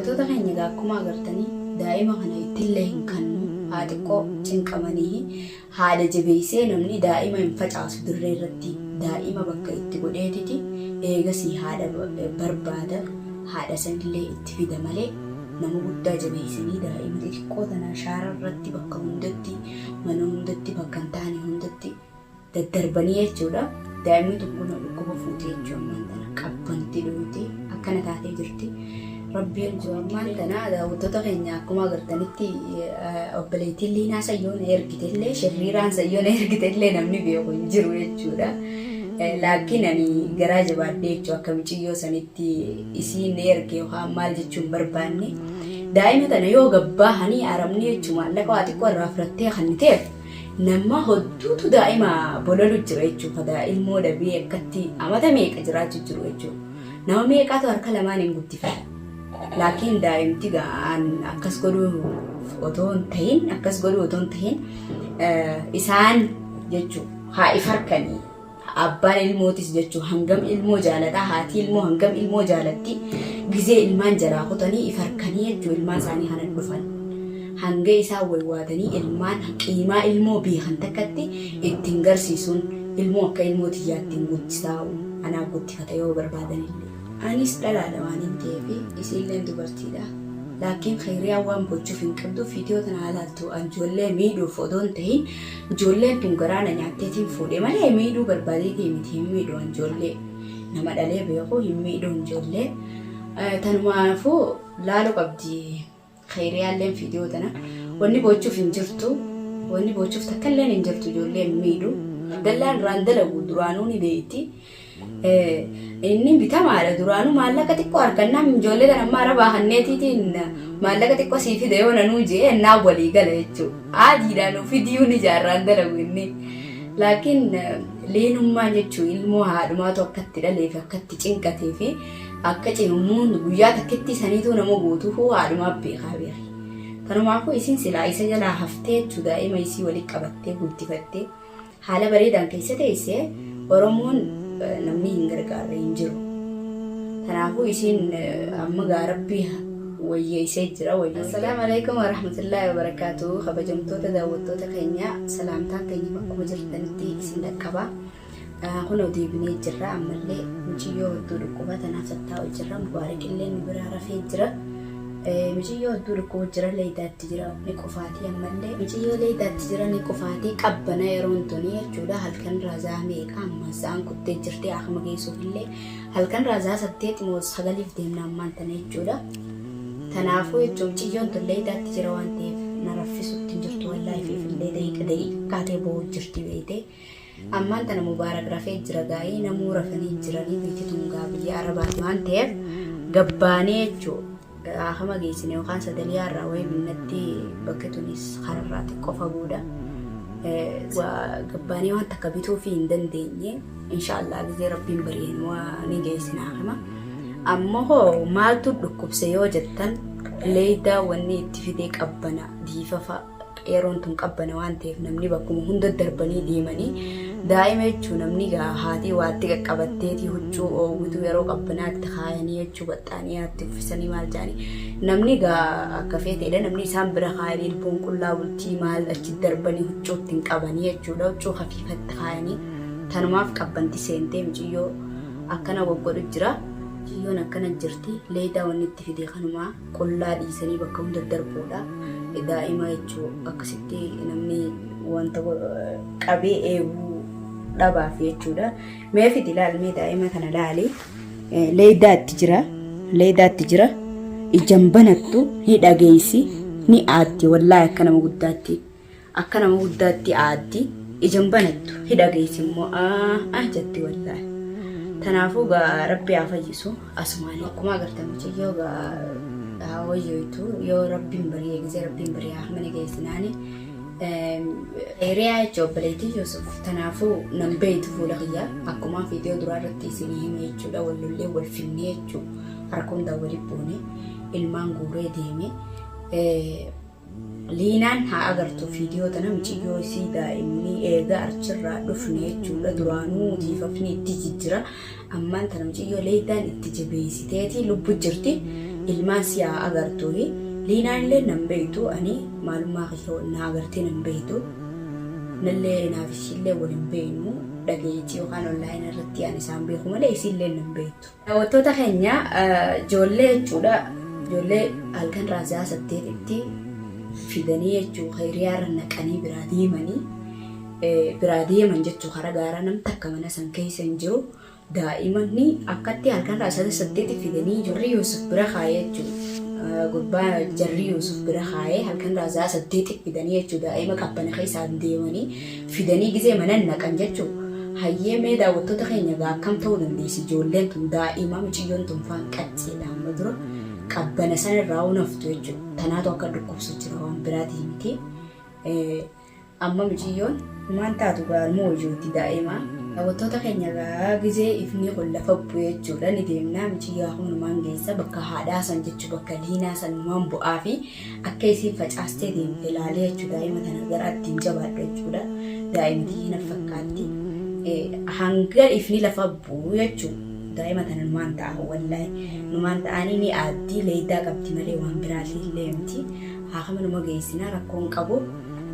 Daawwattoota keenya egaa akkuma agartanii daa'ima kana ittillee hin kannu haa xiqqoo cinqamanii haadha jabeessee namni daa'ima hin facaasu dirree irratti daa'ima bakka itti godheetiti eegasii haadha barbaada haadha sanillee itti fida malee nama guddaa jabeessanii daa'ima xixiqqoo tana shaara irratti bakka hundatti mana hundatti bakka hin taane hundatti daddarbanii jechuudha. Daa'imni tun kunoo dhukkuba fuute jechuudha ammaan tana qabbanti dhuyte akkana taatee jirti. Rabbiin jiru ammaan tana daawwattoota keenya akkuma agartanitti obboleettiin Liinaa Sayyoon ergitellee shirriiraan Sayyoon ergitellee namni beeku hin jiru jechuudha. Laakiin ani garaa jabaadhee jechuudha akka miciyyoo sanitti isiin erge yookaan maal jechuun barbaanne. Daa'ima tana yoo gabbaahanii aramni jechuun maallaqa waa xiqqoo irraa fudhattee kan ta'eef Nama hodduutu daa'ima bololu jira jechuudha. Ka ilmoo dhabee akkatti amata meeqa jiraachuu jiru jechuudha. Nama meeqaatu harka lamaan hin guddifata. Laakiin daa'imti ga'aan akkas godhuu otoo hin tahin akkas godhuu otoo hin tahin isaan jechuudha haa if harkanii. Abbaan ilmootis jechuu hangam ilmoo jaalata, haati ilmoo hangam ilmoo jaalatti, gizee ilmaan jalaa kutanii if harkanii jechuu ilmaan isaanii kanan dhufan. Hanga isaan waywaatanii ilmaan qiimaa ilmoo beekan takkatti ittiin garsiisuun ilmoo akka ilmoo tiyyaatti hin guddisaa'u anaa guddifata yoo barbaadanillee. Anis dhalaadha waanin ta'eef isiilleen dubartiidha. Laakkiin keeyriyaan waan bochuuf hin qabdu viidiyoo tana haa laaltu an ijoollee miidhuuf odoo hin tahin ijoolleen tun garaa na nyaatteetiin fuudhe malee miidhuu barbaadeetii miti hin miidhu an ijoollee nama dhalee beeku hin miidhu ijoollee tanumaafuu laalu qabdi keeyriyaalleen viidiyoo tana wanni bochuuf hin jirtu wanni bochuuf takkalleen hin jirtu ijoollee hin miidhu dallaan irraan dalagu duraanuu ni beeyti. Inni bitamaadha duraanuu maallaqa xiqqoo argannaan ijoollee tana amma arabaa hanneetiitiin maallaqa xiqqoo sii fida yoo nanuu jee ennaa walii gala jechuudha. Aadiidhaan ofidiyuu ni jaarraan dalagu inni. Laakiin leenummaan jechuun ilmoo haadhumaatu akka itti dhalee fi akka itti cinqatee fi akka cimmuun guyyaa takkitti saniituu nama guutuufuu haadhumaa beekaa beeki. Kanumaafuu isin silaa isa jalaa haftee jechuu daa'ima isii walitti qabattee guddifattee Haala bareedaan keessa teesse Oromoon namni hin gargaarre hin jiru. Kanaafuu isiin amma gaa rabbi wayyeessee jira. Assalaamu alaikum warahmatullaahi wabarakaatu. Kabajamtoota daawwattoota keenya salaamtaan teenya bakkuma jirtanitti isin dhaqqaba. Kunoo deebinee jirra ammallee muciyyoo hedduu dhukkuba tanaaf tattaa'u jirra. Mubaarikillee nu biraa rafee jira. Muciyyoo hedduu dhukkuba jira leeydaatti. jira ni qufaatii ammallee miciyyoo leeydaatti jira ni qufaatii qabbana yeroon tuni jechuudha halkan raazaa meeqa amma sa'aan kuttee jirti akuma geessuuf illee halkan raazaa 8 moo 9f deemna ammaan tana jechuudha tanaafuu jechuun miciyyoon tun leeydaatti jira waan ta'eef na raffisutti hin jirtu wallaahi fiif illee daqiiqa daqiiqaatee boo'u jirti beeyte ammaan tana mubaarak rafee jira gaa'ii namuu rafanii jiranii biiti tun gaa biyya arabaati waan ta'eef gabbaanee jechuudha Haakama geessine yookaan sadaliyaa irraa wayii binnatti bakki tunis kararraa xiqqoo fagoodha. Gabbaanee waan takka bituufii hin dandeenye inshaallah gizee rabbiin bari'een waa ni geessina haakama. Ammoo hoo maaltu dhukkubse yoo jettan leeydaa wanni itti fidee qabbana diifafa yeroon tun qabbana waan ta'eef namni bakkuma hunda darbanii deemanii daa'ima jechuun namni gaa haatii waatti qaqqabatteetii huccuu oowwituu yeroo qabbanaatti kaayanii jechuu baxxaaniyaatti uffisanii maal jedhanii namni gaa akka feeteedha namni isaan bira kaayanii lubbuun qullaa bultii maal achi darbanii huccuu ittiin qabanii jechuudha huccuu hafiifatti kaayanii tanumaaf qabbanti seentee muciyyoo akkana goggodhu jira. Muciyyoon akkana jirti leeydaa wanni itti fide kanumaa. Qullaa dhiisanii bakka hunda darbuudha. Daa'ima jechuun akkasitti namni wanta qabee eeguu dhabaaf jechuudha. Mee fidi laal mee daa'ima kana laali. Leeydaa itti jira. Leeydaa itti jira. Ijjan banattu ni dhageessi ni aaddi wallaahi akka nama guddaatti. Akka nama guddaatti aaddi ija hin banattu hi dhageessi immoo ah jetti wallaahi. Tanaafuu gaa rabbi haa fayyisu asumaan akkuma agartan mucayyoo gaa haa wayyoytu yoo rabbiin bari'e gisee rabbiin bari'e haa mana geessinaani. Hiriyaa jechuun obboleettii Yuusuf tanaafuu nan beeytu fuula kiyya akkuma viidiyoo duraa irratti isinii hime jechuudha wal lollee wal finnee jechuudha harka hundaa wali buune ilmaan guuree deeme. Liinaan haa agartu viidiyoo tana miciyyoo isii daa'imni eega achirraa dhufne jechuudha duraanuu diifafni itti jijjira ammaan tana miciyyoo leeydaan itti jabeessiteeti lubbu jirti Ilmaan si haa agartuuhi. Liinaan illee nan beektu ani maalummaa kiyya na agartee nan beektu. Nallee naaf ishiillee wal hin beeknu dhageettii yookaan onlaayinii irratti ani isaan beeku malee isiillee nan beektu. Daawwattoota keenya ijoollee jechuudha ijoollee halkan raazaa 8tti fidanii jechuu hiriyaarra naqanii biraa deemanii biraa deeman jechuu karaa gaaraa nam takka mana san keessa hin jiru. Daa'imani akkatti halkan irraa sa'a 8 fidanii jarri Yuusuf bira kaa'ee jechuudha. Gurbaa jarri Yuusuf bira kaa'ee halkan irraa sa'a 8 fidanii jechuudha. Daa'ima qabbana keessaan deemanii fidanii gizee mana naqan jechuudha. Hayyee mee daawwattoota keenya egaa akkam ta'uu dandeessi ijoolleen tun daa'ima miciyyoon tun faan qacceedha amma dura qabbana san irraa naftu jechuudha. Tanaatu akka dhukkubsu jira waan biraatii miti. Amma miciyyoon maan taatu gaalmoo hojooti daa'ima. Daawwattoota keenya gaa gizee ifni kun lafa bu'e jechuudha ni deemna miciyyaa kun numaan geessa bakka haadhaa san jechuu bakka liinaa san numaan bu'aa fi akka isiin facaastee deemte laalee jechuu daa'ima tana gara ittiin jabaadhu jechuudha daa'imti hin fakkaatti hanga ifni lafa bu'u jechuu daa'ima tana numaan ta'a wallaahi numaan ta'anii ni aaddi leeydaa qabdi malee waan biraatii illee miti haa kama numa geessina rakkoon qabu.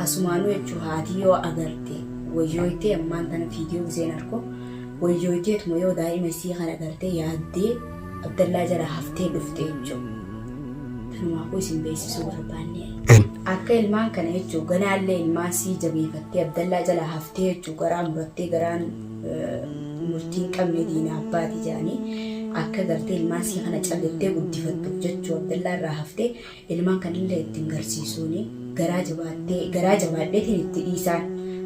Asumaanuu jechuu haatii yoo agarte wayyooytee ammaan tana fiidiyoo giseen arko wayyooyteetuma yoo daa'ima isii kan agartee yaaddee Abdallaa jala haftee dhufte jechuu. Tanumaafuu isin beeksisuu barbaanne. Akka ilmaan kana jechuu ganaallee ilmaan sii jabeeffattee Abdallaa jala haftee jechuu garaa murattee garaan murtii hin qabne diina abbaati jedhanii akka gartee ilmaan sii kana callettee guddifattuuf jechuu Abdallaa irraa haftee Ilmaan kanallee ittiin garsiisuuni garaa jabaattee garaa jabaadheetiin itti dhiisaan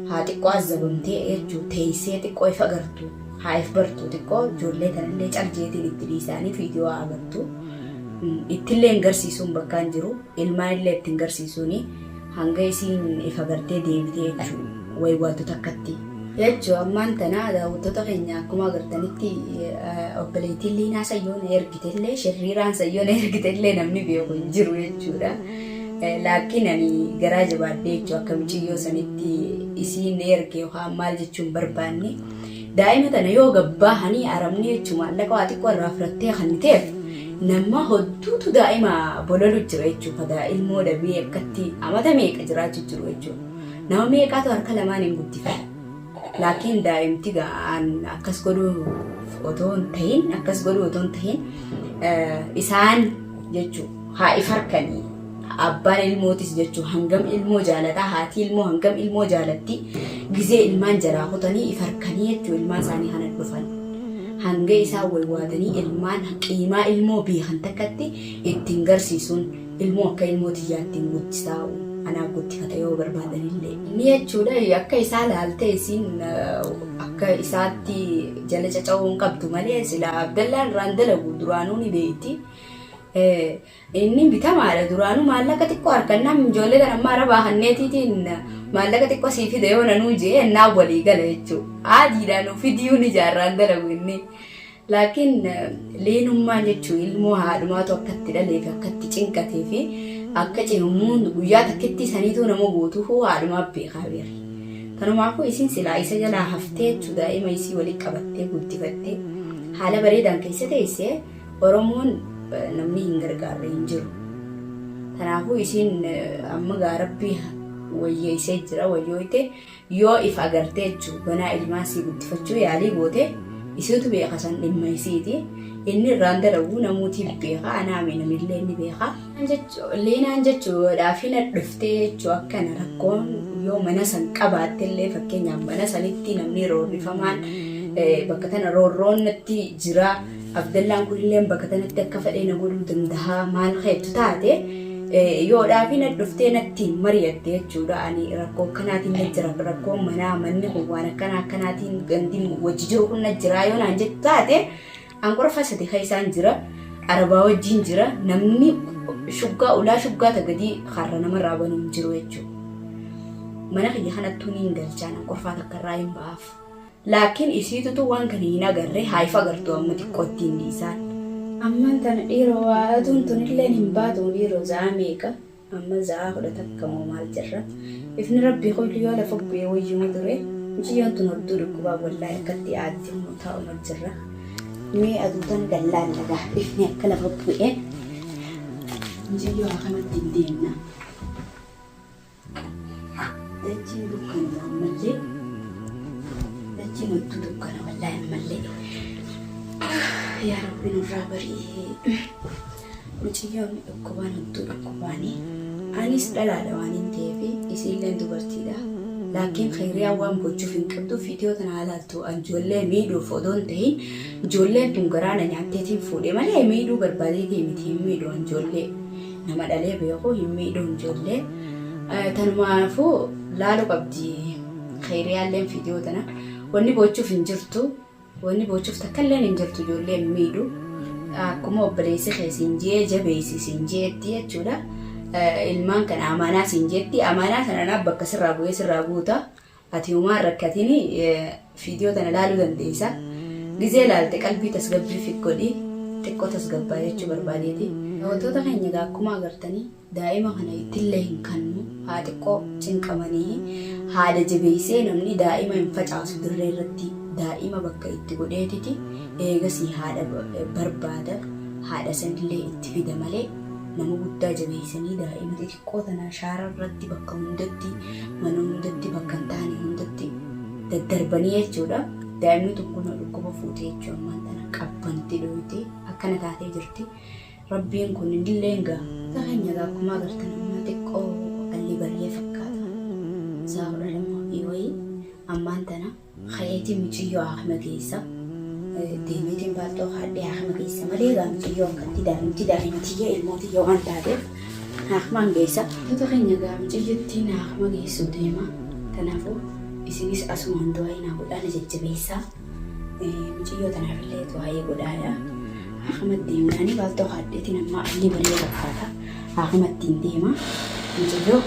haa xiqqoo azzabamtee jechuu teessee xiqqoo if agartu haa if bartu xiqqoo ijoollee tanallee caljeetiin itti dhiisaanii viidiyoo haa agartu ittillee hin garsiisuun bakkaan jiru ilmaan illee ittiin garsiisuuni hanga isiin if agartee deebitee jechuu waywaattu takkatti. Jechuu ammaan tana daawwattoota keenya akkuma agartanitti obboleettiin Liinaa Sayyoon ergitellee shirriiraan Sayyoon ergitellee namni beeku hin jiru jechuudha. Laakiin ani garaa jabaadhee jechuu akka miciyyoo sanitti isiin erge yookaan maal jechuun barbaanne. Daa'ima tana yoo gabbaahanii arabni jechuun maallaqa waa xiqqoo irraa fudhattee kan ta'eef nama hodduutu daa'ima bololu jira jechuudha. Ilmoo dhabee akkatti amata meeqa jiraachuu jiru jechuudha. Nama meeqaatu harka lamaan hin guddifata. Laakiin daa'imti ga'aan akkas godhuu otoo hin tahin akkas godhuu otoo hin tahin isaan jechuu haa if harkanii abbaan ilmootis jechuu hangam ilmoo jaalataa haati ilmoo hangam ilmoo jaalatti gizee ilmaan jaraa kutanii if harkanii jechuu ilmaan isaanii kana dhufan hanga isaan waywaatanii ilmaan qiimaa ilmoo beekan takkatti ittiin garsiisuun Ilmoo akka ilmoo tiyyaatti hin guddisaa'u anaa guddifata yoo barbaadanillee. Inni jechuudha akka isaa laaltee isiin akka isaatti jala caca'uu hin qabdu malee sila Abdallaan irraan dalagu duraanuu ni beekti. Inni bitamaadha duraanuu maallaqa xiqqoo harkannaan ijoollee tan amma arabaa kanneetiitiin maallaqa xiqqoo sii fida yoo nanuu jee ennaa walii gala jechuudha. Aadiidhaan fidiyuu ni jaarraan dalagu inni. Laakiin leenummaan jechuun ilmoo haadhumaatu akka itti dhalee fi akka itti cinqatee fi akka cimmuun guyyaa takkitti saniituu nama gootuufuu haadhumaaf beekaa beeri. Tanumaafuu isin silaa isa jalaa haftee jechuu daa'ima isii walitti qabattee guddifattee haala bareedaan keessa teessee Oromoon namni hin gargaarre hin jiru. Kanaafuu isiin amma gaa rabbii wayyeessee jira wayyooyte Yoo if agartee jechuu ganaa ilmaan sii guddifachuu yaalii goote isiitu beeka san dhimma isiiti inni irraan dalagu namuutiif beeka anaa mi namillee ni beeka. Liinaan jechuudhaaf hin dhuftee jechuu akkana rakkoon yoo mana san qabaattellee fakkeenyaaf mana sanitti namni roorrifamaan bakka tana roorroon natti jira Abdallaan kunillee bakka tanatti akka fedhee na godhuu danda'a maal keettu taate yoodhaafi na dhuftee natti mari'atte jechuudha. Ani rakkoo akkanaatiin na jira rakkoon manaa manni kun waan akkana akkanaatiin gandi wajji jiru kun na jira yoo naan jettu taate an qorfa sadi keessaan jira arabaa wajjin jira namni shuggaa ulaa shuggaa tagadii karra namarraa banuu hin jiru jechuudha. Mana kiyya kanattuu ni hin galchaan an qorfaa takka irraa hin ba'aaf. Laakiin isiitutu waan kana hin agarre haa if agartu amma xiqqoo ittiin dhiisaan. Ammaan tana dhiiroo waa aduun tunilleen hin baatu dhiiroo za'aa meeqa amma za'aa 11 moo maal jirra ifni rabbii kun yoo lafa bu'ee wayyuma ture mucayyoon tun hodduu dhukkubaa wallaahi akkatti aaddi kun taa'uma jirra mee aduu tan gallaalla gaa ifni akka lafa bu'ee. Mucayyoo akkanatti hin deemna. Dachiin dukkanuma ammallee. Dachiin hedduu dukkana wallaahi ammallee. Yaa Rabbi nurraa bari'ee. Mucayyoon dhukkubaan hedduu dhukkubaanii. Anis dhalaadha waan hin ta'eef isiilleen dubartiidha. Laakiin keeriyaan waan gochuuf hin qabdu viidiyoo tana haa laaltu. An ijoollee miidhuuf odoo hin ta'in ijoolleen tun garaa na nyaatteetiin fuudhe malee miidhuu barbaadeetii miti hin miidhu an ijoollee. Nama dhalee beeku hin miidhu ijoollee. Tanumaafuu laalu qabdi keeriyaalleen viidiyoo tana. Wanni boochuuf hin jirtu. Wanni boochuuf takkalleen hin jirtu ijoollee hin miidhu. Akkuma obboleessi kee siin jee jabeessi siin jeetti jechuudha. Ilmaan kana amaanaa siin jeetti. Amaanaa sana naaf bakka sirraa bu'ee sirraa guuta. Ati homaa hin rakkatini viidiyoo tana laaluu dandeessa. Gizee laalte qalbii tasgabbii fi godhi. Xiqqoo tasgabbaa jechuu barbaadeeti. Daawwattoota keenya egaa akkuma agartanii Daa'ima kana ittillee hin kannu haa xiqqoo cinqamanii haadha jabeessee namni daa'ima hin facaasu dirree irratti daa'ima bakka itti godheetiti eegasii haadha barbaada haadha sanillee itti fida malee nama guddaa jabeessanii daa'ima xixiqqoo tana shaara irratti bakka hundatti mana hundatti bakka hin taane hundatti daddarbanii jechuudha. Daa'imni tun kunoo dhukkuba fuute jechuu ammaan tana qabbanti dhoyte akkana taatee jirti. Rabbiin kun illeen gaa. Keenya gaa akkuma agartan amma xiqqoo alli bari'ee fakkaata. Sa'a 12 fi wayii ammaan tana ka'eetiin muciyyoo haakima geessa. Deemeetiin baalxoo kaadhee haakima geessa malee gaa muciyyoo akkatti daa'imti daa'imtiyya ilmoo tiyya waan taateef haakimaan geessa. Wantoota keenya gaa muciyyottiin haakima geessu deema. Kanaafuu isinis asumaan du'aa naa godhaa na jajjabeessaa. Muciyyoo tanaaf illee du'aayii godhaadha. Haakimatti deemnaanii baaltoo kaadheetiin amma alli bari'ee fakkaata. Haakimattiin deema. Muciyyoo